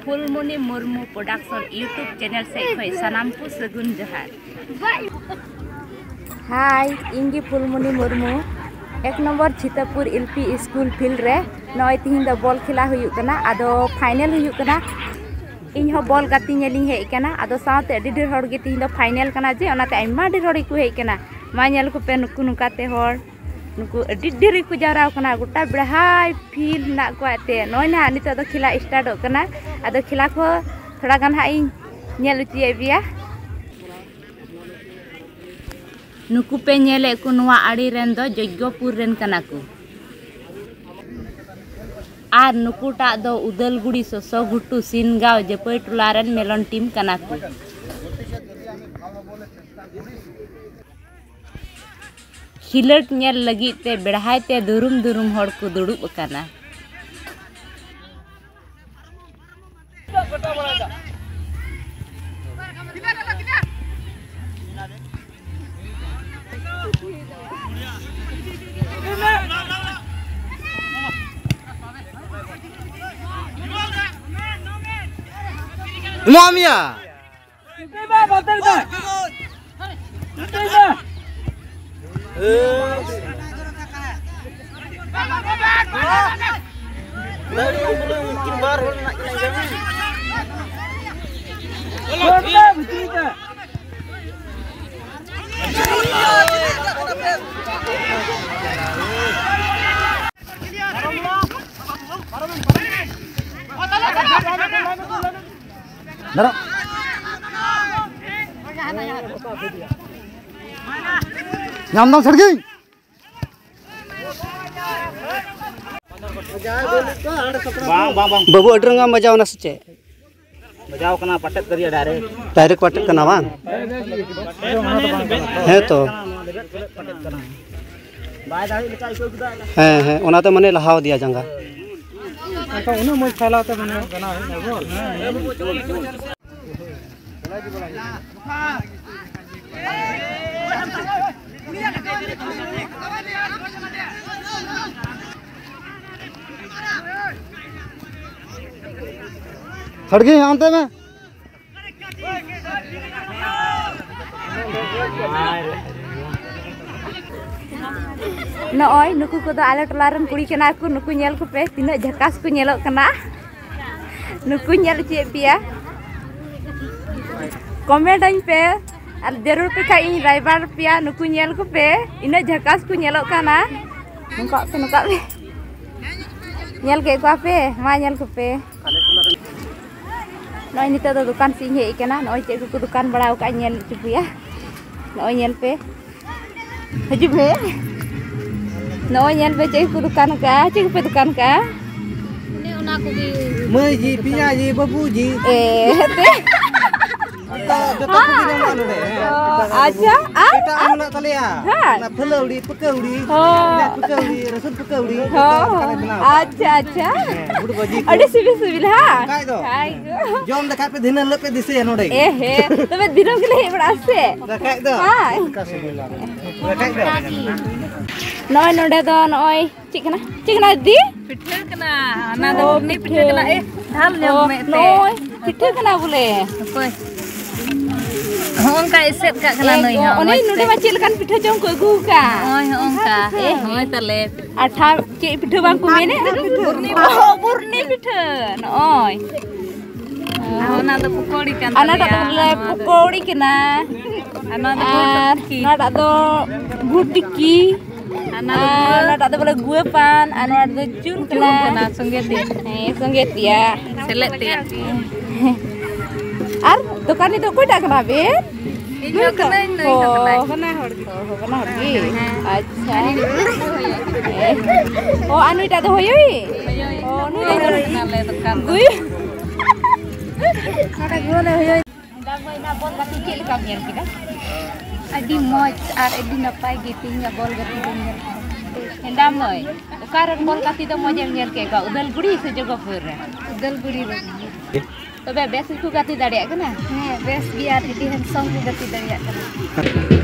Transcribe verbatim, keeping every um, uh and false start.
ᱯᱷᱩᱞᱢᱩᱱᱤ Murmu production YouTube channel ᱥᱮᱫ ᱠᱷᱚᱱ ᱥᱟᱱᱟᱢ ᱠᱚ ᱥᱟᱹᱜᱩᱱ ᱡᱚᱦᱟᱨ᱾ ᱦᱟᱭ, ᱤᱧ ᱜᱮ ᱯᱷᱩᱞᱢᱩᱱᱤ ᱢᱩᱨᱢᱩ, ᱮᱠ number Chhitapur L P school field ᱨᱮ᱾ ᱱᱚᱜᱼᱚᱭ ᱛᱤᱦᱤᱧ ᱫᱚ ᱵᱚᱞ ᱠᱷᱮᱞᱟ ᱦᱩᱭᱩᱜ ᱠᱟᱱᱟ, ᱟᱫᱚ ᱯᱷᱟᱭᱱᱮᱞ ᱦᱩᱭᱩᱜ ᱠᱟᱱᱟ᱾ ᱤᱧ ᱦᱚᱸ ᱵᱚᱞ ᱜᱟᱛᱮ ᱧᱮᱞᱤᱧ ᱦᱮᱡ ᱟᱠᱟᱱᱟ, ᱟᱫᱚ ᱥᱟᱶᱛᱮ ᱟᱹᱰᱤ ᱰᱷᱮᱨ ᱦᱚᱲ ᱜᱮ ᱛᱤᱦᱤᱧ ᱫᱚ ᱯᱷᱟᱭᱱᱮᱞ ᱠᱟᱱᱟ ᱡᱮ, ᱚᱱᱟᱛᱮ ᱟᱭᱢᱟ ᱰᱷᱮᱨ ᱦᱚᱲ ᱜᱮᱠᱚ ᱦᱮᱡ ᱟᱠᱟᱱᱟ᱾ ᱢᱟ ᱧᱮᱞ ᱠᱚᱯᱮ ᱱᱩᱠᱩ ᱱᱚᱝᱠᱟᱛᱮ ᱦᱚᱲ, ᱱᱩᱠᱩ ᱟᱹᱰᱤ ᱰᱷᱮᱨ ᱜᱮᱠᱚ ᱡᱟᱣᱨᱟ ᱟᱠᱟᱱᱟ, ᱜᱚᱴᱟ ᱵᱮᱲᱦᱟᱭ ᱯᱷᱤᱞᱰ ᱦᱮᱱᱟᱜ ᱠᱚᱣᱟ᱾ ᱮᱱᱛᱮ ᱱᱚᱜᱼᱚᱭ ᱱᱟᱦᱟᱜ ᱱᱤᱛᱚᱜ ᱫᱚ ᱠᱷᱮᱞᱟ ᱥᱴᱟᱨᱴᱚᱜ ᱠᱟᱱᱟ, ᱟᱫᱚ ᱠᱷᱮᱞᱟ ᱠᱚ ᱛᱷᱚᱲᱟ ᱜᱟᱱ ᱦᱟᱸᱜ ᱤᱧ ᱧᱮᱞ ᱦᱚᱪᱚᱭᱮᱫ ᱯᱮᱭᱟ᱾ ᱱᱩᱠᱩ ᱯᱮ ᱧᱮᱞᱮᱫ ᱠᱚ, ᱱᱚᱣᱟ ᱟᱲᱮ ᱨᱮᱱ ᱫᱚ ᱡᱚᱡᱽᱜᱚᱯᱩᱨ ᱨᱮᱱ ᱠᱟᱱᱟ ᱠᱚ᱾ ᱟᱨ ᱱᱩᱠᱩᱴᱟᱜ ᱫᱚ ᱩᱫᱟᱞᱜᱩᱲᱤ ᱥᱚᱥᱚ ᱜᱷᱩᱴᱩ ᱥᱤᱱᱜᱟᱸᱣ ᱡᱟᱹᱯᱟᱹᱭ ᱴᱚᱞᱟ ᱨᱮᱱ ᱢᱮᱞᱚᱱ ᱴᱤᱢ ᱠᱟᱱᱟ ᱠᱚ᱾ ᱠᱷᱤᱞᱟᱹᱴ ᱧᱮᱞ ᱞᱟᱹᱜᱤᱫ ᱛᱮ ᱵᱮᱲᱦᱟᱭ ᱛᱮ ᱫᱩᱨᱩᱢ ᱫᱩᱨᱩᱢ ᱦᱚᱲ ᱠᱚ ᱫᱩᱲᱩᱵ ᱟᱠᱟᱱᱟ᱾ ᱮᱢᱟᱢ ᱭᱟ᱾ ᱫᱟᱸᱲᱟᱜ᱾ ᱧᱟᱢ ᱫᱟᱢ ᱥᱟᱹᱲᱜᱤ᱾ ᱵᱟᱝ, ᱵᱟᱝ, ᱵᱟᱝ᱾ ᱵᱟᱹᱵᱩ, ᱟᱹᱰᱤ ᱨᱟᱸᱜᱟᱣ ᱮᱢ ᱵᱟᱡᱟᱣ ᱮᱱᱟ ᱥᱮ ᱪᱮᱫ? ᱵᱟᱡᱟᱣ ᱠᱟᱱᱟ, ᱯᱟᱴᱮᱫ ᱠᱟᱫᱮᱭᱟ direct᱾ Direct ᱯᱟᱴᱮᱫ ᱠᱟᱱᱟ ᱵᱟᱝ? ᱦᱮᱸ ᱛᱚ᱾ ᱯᱟᱴᱮᱫ ᱠᱟᱱᱟ᱾ ᱵᱟᱭ ᱫᱟᱲᱮ ᱞᱮᱠᱟ ᱟᱹᱭᱠᱟᱹᱣ ᱠᱮᱫᱟ᱾ ᱦᱮᱸ, ᱦᱮᱸ, ᱚᱱᱟᱛᱮ ᱢᱟᱱᱮ ᱞᱟᱦᱟ ᱟᱫᱮᱭᱟ ᱡᱟᱸᱜᱟ᱾ ᱟᱪᱪᱷᱟ, ᱩᱱᱟᱹᱜ ᱢᱚᱡᱽ ᱯᱷᱟᱭᱞᱟ ᱛᱮ ᱢᱟᱱᱮ ᱵᱮᱱᱟᱣ ᱦᱩᱭᱩᱜ ᱛᱟᱵᱚᱱ᱾ ᱠᱷᱟᱲᱜᱤ, ᱦᱟᱱᱛᱮ ᱢᱮ᱾ ᱱᱚᱜᱼᱚᱭ ᱱᱩᱠᱩ ᱠᱚᱫᱚ ᱟᱞᱮ ᱴᱚᱞᱟ ᱨᱮᱱ ᱠᱩᱲᱤ ᱠᱟᱱᱟ ᱠᱚ᱾ ᱱᱩᱠᱩ ᱧᱮᱞ ᱠᱚᱯᱮ, ᱛᱤᱱᱟᱹᱜ ᱡᱷᱟᱠᱟᱥ ᱠᱚ ᱧᱮᱞᱚᱜ ᱠᱟᱱᱟ᱾ ᱱᱩᱠᱩ ᱧᱮᱞ ᱦᱚᱪᱚᱭᱮᱫ ᱯᱮᱭᱟ, comment ᱟᱹᱧ ᱯᱮ᱾ ᱟᱨ ᱡᱟᱹᱨᱩᱲ ᱯᱮ ᱠᱷᱟᱡ ᱤᱧ ᱨᱟᱭᱵᱟᱨ ᱯᱮᱭᱟ᱾ ᱱᱩᱠᱩ ᱧᱮᱞ ᱠᱚᱯᱮ, ᱤᱱᱟᱹᱜ ᱡᱷᱟᱠᱟᱥ ᱠᱚ ᱧᱮᱞᱚᱜ ᱠᱟᱱᱟ᱾ ᱱᱚᱝᱠᱟ ᱯᱮ, ᱱᱚᱝᱠᱟ ᱯᱮ᱾ ᱧᱮᱞ ᱠᱮᱫ ᱠᱚᱣᱟ ᱯᱮ? ᱢᱟ ᱧᱮᱞ ᱠᱚᱯᱮ᱾ ᱱᱚᱜᱼᱚᱭ ᱱᱤᱛᱚᱜ ᱫᱚ ᱫᱚᱠᱟᱱ ᱥᱮᱫ ᱤᱧ ᱦᱮᱡ ᱟᱠᱟᱱᱟ᱾ ᱱᱚᱜᱼᱚᱭ ᱪᱮᱫ ᱠᱚᱠᱚ ᱫᱚᱠᱟᱱ ᱵᱟᱲᱟ ᱟᱠᱟᱫ, ᱧᱮᱞ ᱦᱚᱪᱚ ᱯᱮᱭᱟ᱾ ᱱᱚᱜᱼᱚᱭ ᱧᱮᱞ ᱯᱮ, ᱦᱤᱡᱩᱜ ᱯᱮ᱾ ᱱᱚᱜᱼᱚᱭ ᱧᱮᱞ ᱯᱮ, ᱪᱮᱫ ᱠᱚᱠᱚ ᱫᱚᱠᱟᱱ ᱟᱠᱟᱫᱼᱟ, ᱪᱮᱫ ᱠᱚᱯᱮ ᱫᱚᱠᱟᱱ ᱟᱠᱟᱫᱼᱟ? ᱚᱱᱮ ᱚᱱᱟ ᱠᱚᱜᱮ᱾ ᱢᱟᱹᱭ ᱡᱤ, ᱯᱮᱭᱟ ᱡᱤ, ᱵᱟᱹᱵᱩ ᱡᱤ᱾ ᱮ, ᱦᱮᱸ ᱛᱮ᱾ ᱡᱚᱛᱚ, ᱡᱚᱛᱚ ᱠᱚᱜᱮ ᱧᱟᱢᱚᱜᱼᱟ ᱱᱚᱰᱮ᱾ ᱦᱮᱸ, ᱚ, ᱮᱴᱟᱜ ᱟᱪᱪᱷᱟ, ᱟᱨ? ᱮᱴᱟᱜ ᱟᱨ? ᱢᱮᱱᱟᱜ ᱛᱟᱞᱮᱭᱟ᱾ ᱦᱮᱸ᱾ ᱚᱱᱟ ᱯᱷᱩᱞᱟᱹᱣᱲᱤ, ᱯᱟᱹᱠᱟᱹᱣᱲᱤ, ᱦᱚᱸ᱾ ᱯᱮᱸᱭᱟᱡᱽ ᱯᱟᱹᱠᱟᱹᱣᱲᱤ, ᱨᱟᱹᱥᱩᱱ ᱯᱟᱹᱠᱟᱹᱣᱲᱤ, ᱡᱚᱛᱚ ᱦᱚᱸ᱾ ᱞᱮᱠᱟᱞᱮ ᱵᱮᱱᱟᱣ ᱟᱠᱟᱫᱟ᱾ ᱟᱪᱪᱷᱟ, ᱟᱪᱪᱷᱟ᱾ ᱦᱮᱸ, ᱜᱩᱲ ᱵᱷᱟᱹᱡᱤ ᱠᱚ᱾ ᱟᱹᱰᱤ ᱥᱤᱵᱤᱞ ᱥᱤᱵᱤᱞ, ᱦᱮᱸ? ᱠᱷᱟᱡ ᱫᱚ᱾ ᱠᱷᱟᱡ ᱫᱚ᱾ ᱡᱚᱢ ᱞᱮᱠᱷᱟᱡ ᱯᱮ ᱫᱤᱱᱟᱹᱢ ᱦᱤᱞᱳᱜ ᱯᱮ ᱫᱤᱥᱟᱹᱭᱟ ᱱᱚᱰᱮ ᱜᱮ᱾ ᱮ ᱦᱮᱸ, ᱛᱚᱵᱮ ᱫᱤᱱᱟᱹᱢ ᱜᱮᱞᱮ ᱦᱮᱡ ᱵᱟᱲᱟᱜᱼᱟ ᱥᱮ? ᱵᱟᱠᱷᱟᱡ ᱫᱚ᱾ ᱦᱮᱸ᱾ ᱵᱟᱠᱷᱟᱡ ᱫᱚ᱾ ᱱᱚᱜᱼᱚᱭ ᱱᱚᱰᱮ ᱫᱚ ᱱᱚᱜᱼᱚᱭ ᱪᱮᱫ ᱠᱟᱱᱟ? ᱪᱮᱫ ᱠᱟᱱᱟ ᱫᱤᱫᱤ? ᱯᱤᱴᱷᱟᱹ ᱠᱟᱱᱟ᱾ ᱚᱱᱟ ᱫᱚ ᱚ, ᱩᱱᱤ ᱯᱤᱴᱷᱟᱹ᱾ ᱯᱤᱴᱷᱟᱹ ᱠᱟᱱᱟ᱾ ᱮ, ᱫᱟᱞ ᱧᱚᱜ ᱚ, ᱢᱮ ᱮᱱᱛᱮ᱾ ᱱᱚᱜᱼᱚᱭ ᱯᱤᱴᱷᱟᱹ ᱠᱟᱱᱟ ᱵᱚᱞᱮ᱾ ᱚᱠᱚᱭ? ᱦᱚᱸᱜᱼᱚ ᱱᱚᱝᱠᱟ ᱮᱥᱮᱫ ᱠᱟᱜ ᱠᱟᱱᱟ ᱮ ᱱᱩᱭ ᱜᱚ, ᱦᱚᱸ, ᱚᱱᱮ ᱢᱚᱡᱽ ᱱᱚᱰᱮ ᱛᱮ᱾ ᱢᱟ ᱪᱮᱫ ᱞᱮᱠᱟᱱ ᱯᱤᱴᱷᱟᱹ ᱪᱚᱝ ᱠᱚ ᱟᱹᱜᱩ ᱟᱠᱟᱫ᱾ ᱦᱚᱸᱜᱼᱚᱭ, ᱦᱚᱸᱜᱼᱚ ᱱᱚᱝᱠᱟ᱾ ᱮ, ᱦᱚᱸᱜᱼᱚᱭ ᱛᱟᱞᱮ᱾ ᱟᱴᱷᱟ ᱪᱮᱫ ᱯᱤᱴᱷᱟᱹ ᱵᱟᱝ ᱠᱚ ᱢᱮᱱᱮᱫ? ᱵᱩᱨᱱᱤ ᱯᱤᱴᱷᱟᱹ᱾ ᱚ, ᱵᱩᱨᱱᱤ ᱯᱤᱴᱷᱟᱹ᱾ ᱱᱚᱜᱼᱚᱭ᱾ ᱟᱨ ᱚᱱᱟ ᱫᱚ ᱯᱚᱠᱚᱲᱤ ᱠᱟᱱ ᱚᱱᱟᱴᱟᱜ ᱫᱚ ᱛᱟᱞᱮᱭᱟ, ᱵᱚᱞᱮ ᱱᱚᱣᱟ ᱫᱚ᱾ ᱯᱚᱠᱚᱲᱤ ᱠᱟᱱᱟ᱾ ᱟᱨ ᱱᱚᱣᱟ ᱫᱚ ᱜᱩᱲ ᱟᱨ ᱴᱤᱠᱤ᱾ ᱱᱚᱣᱟᱴᱟᱜ ᱫᱚ ᱜᱩᱲ ᱴᱤᱠᱤ᱾ ᱟᱨ ᱱᱚᱣᱟ ᱫᱚ ᱟᱨ ᱜᱩᱲ᱾ ᱱᱚᱣᱟᱴᱟᱜ ᱫᱚ ᱵᱚᱞᱮ ᱜᱩᱣᱟᱹ ᱯᱟᱱ, ᱟᱨ ᱱᱚᱣᱟ ᱫᱚ ᱪᱩᱱ ᱪᱩᱱ ᱠᱟᱱᱟ᱾ ᱠᱟᱱᱟ, ᱥᱚᱸᱜᱮ ᱛᱮ᱾ ᱦᱮᱸ, ᱥᱚᱸᱜᱮ ᱛᱮᱭᱟ᱾ ᱥᱮᱞᱮᱫ ᱛᱮᱭᱟ᱾ ᱟᱨ ᱫᱚᱠᱟᱱᱤ ᱫᱚ ᱚᱠᱚᱭᱴᱟᱜ ᱠᱟᱱᱟ ᱵᱮᱱ? ᱤᱧ ᱦᱚᱸ ᱱᱩᱭ ᱫᱚ? ᱠᱟᱹᱱᱟᱹᱧ, ᱱᱩᱭ ᱦᱚᱸ ᱚ, ᱠᱟᱱᱟᱭ᱾ ᱵᱟᱱᱟ ᱦᱚᱲ ᱜᱮ? ᱚ, ᱵᱟᱱᱟ ᱦᱚᱲ ᱜᱮ? ᱦᱮᱸ᱾ ᱟᱪᱪᱷᱟ᱾ ᱦᱮᱸ᱾ ᱚ, ᱟᱨ ᱱᱩᱭᱴᱟᱜ ᱫᱚ ᱦᱳᱭᱳᱭᱤᱡ? ᱦᱳᱭᱳᱭᱤᱡ᱾ ᱚ, ᱱᱩᱭ ᱫᱚ ᱦᱳᱭᱳᱭᱤᱡ ᱠᱟᱱᱟᱞᱮ ᱫᱚᱠᱟᱱ ᱫᱚ᱾ ᱜᱩᱭ? ᱱᱚᱰᱮ ᱜᱩᱭ ᱞᱮ ᱦᱳᱭᱳᱭᱤᱡ᱾ ᱦᱮᱸᱫᱟ ᱢᱟᱹᱭ, ᱚᱱᱟ ᱵᱚᱞ ᱜᱟᱛᱮ ᱪᱮᱫ ᱞᱮᱠᱟᱢ ᱧᱮᱞ ᱠᱮᱫᱟ? ᱟᱹᱰᱤ ᱢᱚᱡᱽ ᱟᱨ ᱟᱹᱰᱤ ᱱᱟᱯᱟᱭ ᱜᱮ ᱛᱮᱦᱮᱧᱟᱜ ᱵᱚᱞ ᱜᱟᱛᱮ ᱫᱚᱧ ᱧᱮᱞ ᱠᱮᱫᱟ᱾ ᱦᱮᱸᱫᱟ ᱢᱟᱹᱭ, ᱚᱠᱟ ᱨᱮᱱ ᱵᱚᱞ ᱜᱟᱛᱮ ᱫᱚ ᱢᱚᱡᱮᱢ ᱧᱮᱞ ᱠᱮᱫ ᱠᱚᱣᱟ, ᱩᱫᱟᱞᱜᱩᱲᱤ ᱥᱮ ᱡᱚᱜᱚᱯᱩᱨ ᱨᱮᱱ? ᱩᱫᱟᱞᱜᱩᱲᱤ ᱨᱮᱱ᱾ ᱛᱚᱵᱮ ᱵᱮᱥ ᱜᱮᱠᱚ ᱜᱟᱛᱮ ᱫᱟᱲᱮᱭᱟᱜ ᱠᱟᱱᱟ? ᱦᱮᱸ, ᱵᱮᱥ ᱜᱮ ᱟᱨ ᱟᱹᱰᱤ handsome ᱠᱚ ᱜᱟᱛᱮ ᱫᱟᱲᱮᱭᱟᱜ ᱠᱟᱱᱟ᱾